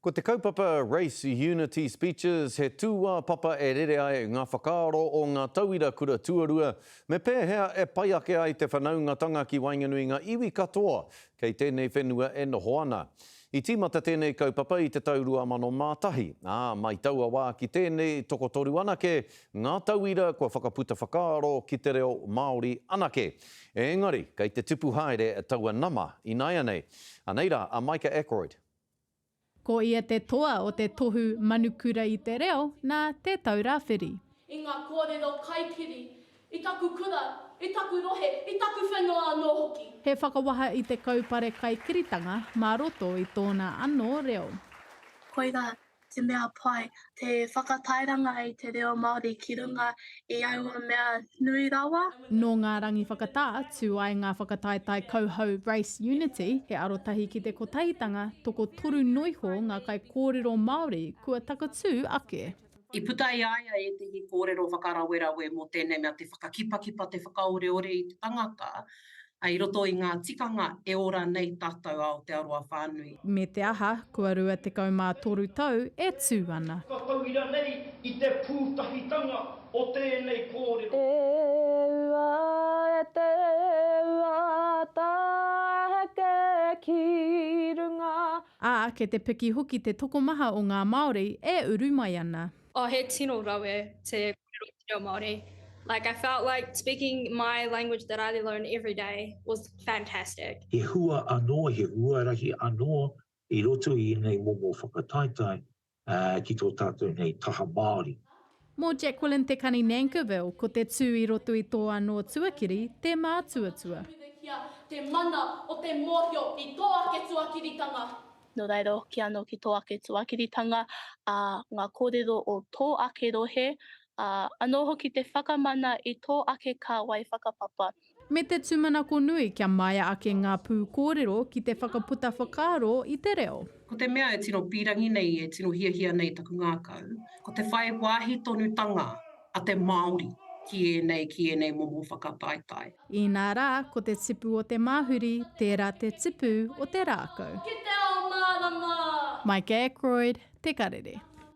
Ko te kaupapa Race Unity Speeches he tūāpapa e rere ai ngā whakaaro o ngā tauira kura tuarua me pēhea e pai ake ai te whanaungatanga ki waenganui ngā iwi katoa kei tēnei whenua e noho ana. I tīmata tēnei kaupapa i te tau 2001, ā, mai taua wā ki tēnei, tokotoru anake ngā tauira kua whakaputa whakaaro ki te reo Māori anake. Engari, kei te tupu haere taua nama ināianei. Anei rā a Micah Ackroyd. Ko ia te toa o te tohu Manukura i te Reo nā Te Taura Whiri. I ngā kōrero kaikiri, i taku kura, i taku rohe, i taku whenua anō hoki. He whakawaha i te kaupare kaikiritanga mā roto i tōna anō reo. Koirā te mea pai, te whakatairanga i te reo Māori ki runga i aua mea nui rawa. Nō ngā rangi whakatā, tū ai ngā whakataetae kauhau Race Unity, he arotahi ki te kotahitanga, tokotoru noiho ngā kaikōrero Māori kua takatū ake. I puta i a ia ētehi kōrero whakarawerawe mō tēnei mea te whakakipakipa, te whakaoreore i te tangata, i roto i ngā tikanga e ora nei tātou Aotearoa whānui. Me te aha, kua 23 tau e tū ana. Whakatauira nei i te pūtahitanga o tēnei kōrero. E ua e te ua tāheke ki runga. Ā, kei te piki hoki te tokomaha o ngā Māori e uru mai ana. Oh he tino rawe te kōrero i te reo Māori. Like I felt like speaking my language that I learn every day was fantastic. He hua anō, he huarahi anō i roto i ēnei momo whakataetae ki tō tātou nei taha Māori. Mō Jacqueline Te Kani Nankerville, ko te tū i roto i tō anō tuakiri te mātuatua. Te mana o te mōhio i tō ake tuakiritanga. Nō reira hoki anō ki tō ake tuakiritanga, ā, ngā kōrero o tō ake rohe, ā, anō hoki te whakamana i tō ake kāwai whakapapa. Me te tūmanako nui kia maea ake ngā pūkōrero ki te whakaputa whakaaro i te reo. Ko te mea e tino pīrangi nei, e tino hiahia nei taku ngākau, ko te whai wāhi tonutanga a te Māori ki ēnei, ki ēnei momo whakataetae. Inā rā, ko te tipu o te māhuri, tērā te tipu o te rākau. Ki te ao mārama! Mike Ackroyd, Te Karere.